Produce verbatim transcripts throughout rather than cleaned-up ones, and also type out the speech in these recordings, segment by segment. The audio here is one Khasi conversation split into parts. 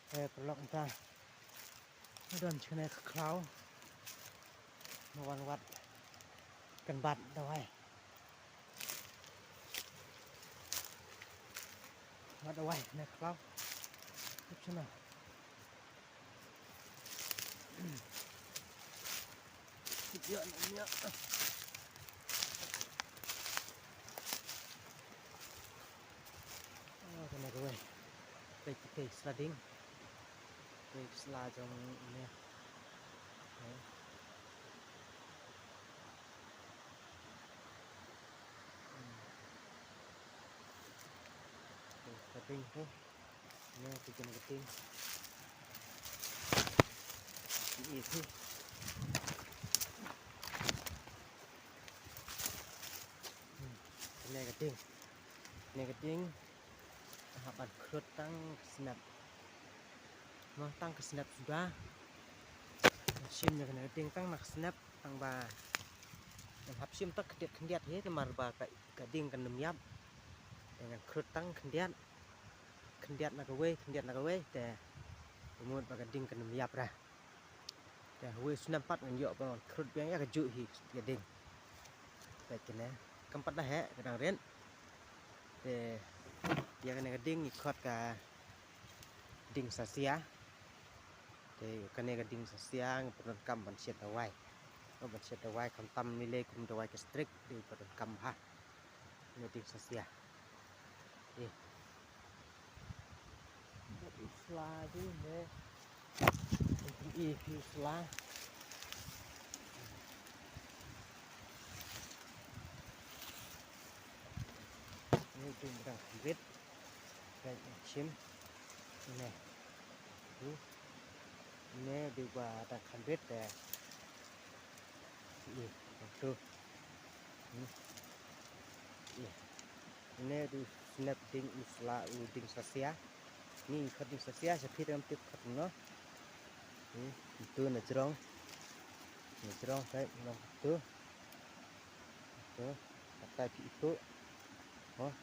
Eh, paralok mynta. Don shane ka khlaw. Nga wan wad. Kan bat dawai. Wad dawai ne khlaw. Tip shane. Tip ïa ne ïa. Oh, kane kawei. Peit, peit, sla ding. Peit, sla jong ne. Okay. Hmm. Peit, sla ding, okay. Ne, peit kane ka ding. Ïa, peit. Hmm. Kane ka ding. Kane ka ding. Hap ban khrud tang ka snep. Mo, tang ka snep suda. Shim ïa kane ka ding tang na ka snep, tang ba ngan hap shim tang khyndiat khyndiat hi, namar ba ka, ka ding kan ym ïap. Te ngan khrud tang khyndiat. Khyndiat na kawei, khyndiat na kawei, te mut ba ka ding kan ym ïap ra. Te uwei u snem pat ngan ïoh ban wan khrud biang ïa kajuh hi ka ding. Peit kane, kam pat da heh, ka dang rit. Te ïa kane ka ding ngi khot ka ding sasia. Te kane ka ding sasia ngi pyndonkam ban shet dawai. Ban shet dawai khamtam ngi leh kum dawai gastric, dei pyndonkam bha. Kane ding sasia. Ïa. Sla ding ne. Ïa, phi sla. Ïa, ding dang khyndiat. Peit, shim. Ne. Tu. Ne, dei ba dang khyndiat te. Ïa, tu. Hmm. Ïa. Ne, u snep ding, u sla, u ding sasia. Ngi khot ding sasia, sha phi te ngam tip khot kumno. Hmm. Tu na jrong. Na jrong, peit, nong tu. Tu. Katai phi tu. Oh.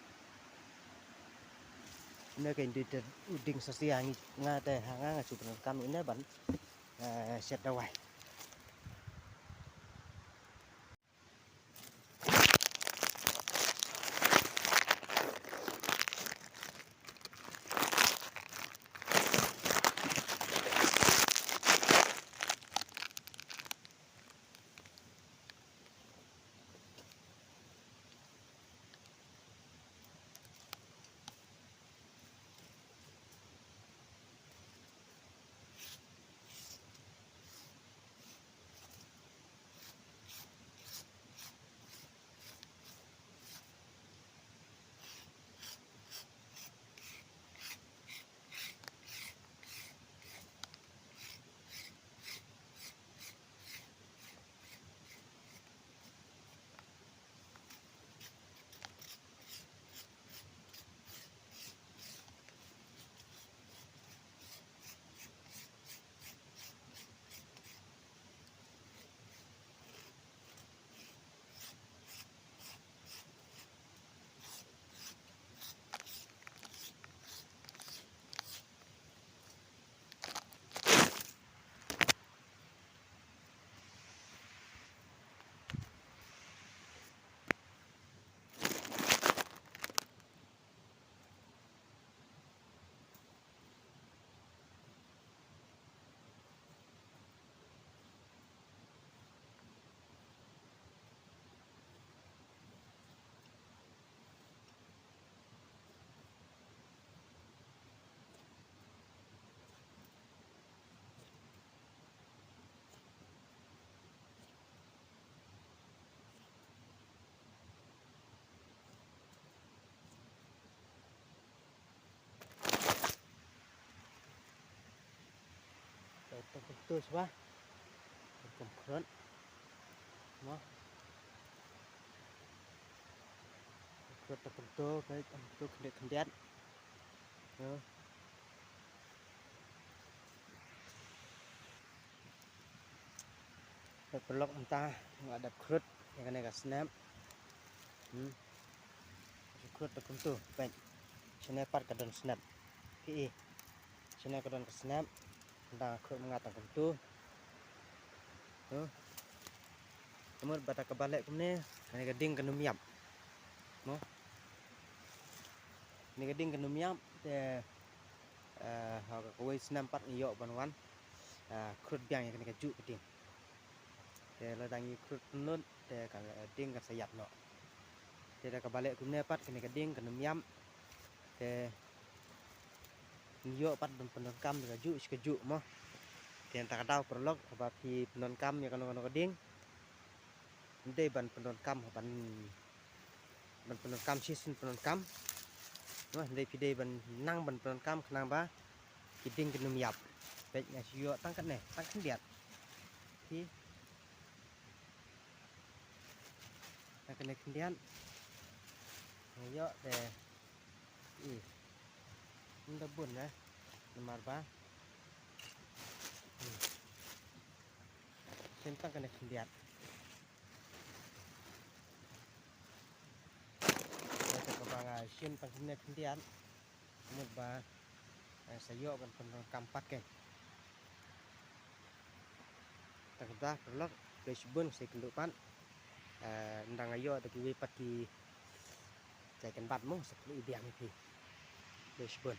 Ne, ka dei te u ding sasia, ngi, nga te ha nga nga shu pyndonkam ine ban, eh, shet dawai. Peit, tang kumtu shwa. Kum khrud. Mo. Khrud tang kumtu, peit, tang kumtu khyndiat khyndiat. Mo. Peit paralok, mynta nga la dep khrud ïa kane ka snep. Hmm. Khrud tang kumtu, peit. Shane pat ka don snep. Phi i. Kane ka don ka snep. Dang khrup nga tang kumtu. To. Te mut ba da kaba leh kumne, kane ka ding kan ym ïap. Mo. Kane ka ding kan ym ïap, te, eh, ha kawei snem pat ngi ïoh ban wan, eh, khrud biang ïa kane kajuh ka ding. Te lada ngi khrud pynlut, te ka ding kan sa ïap noh. Te da kaba leh kumne pat kane ka ding kan ym ïap. Te ngi ïoh pat ban pyndonkam da kajuh shi kajuh mo. Te nangta ka daw paralok haba phi pyndonkam ïa kano kano ka ding, ym dei ban pyndonkam ban, ban pyndonkam shisien pyndonkam. Mo, ym dei phi dei ban nang ban pyndonkam khnang ba ki ding kin ym ïap. Peit nga shu ïoh tang kane, tang khyndiat. Phi tang kane khyndiat. Nga ïoh te i. Ym da bun eh. Namar ba, hmm, shim tang kane khyndiat. Te kaba nga shim tang kane khyndiat, mut ba, eh, sa ïoh ban pyndonkam pat kein. Tang kata paralok, khublei shibun, sa ïakynduh pat. Eh, ynda nga ïoh da kiwei pat ki jait kynbat mo, sa pynlong biang ïa phi. Khublei shibun.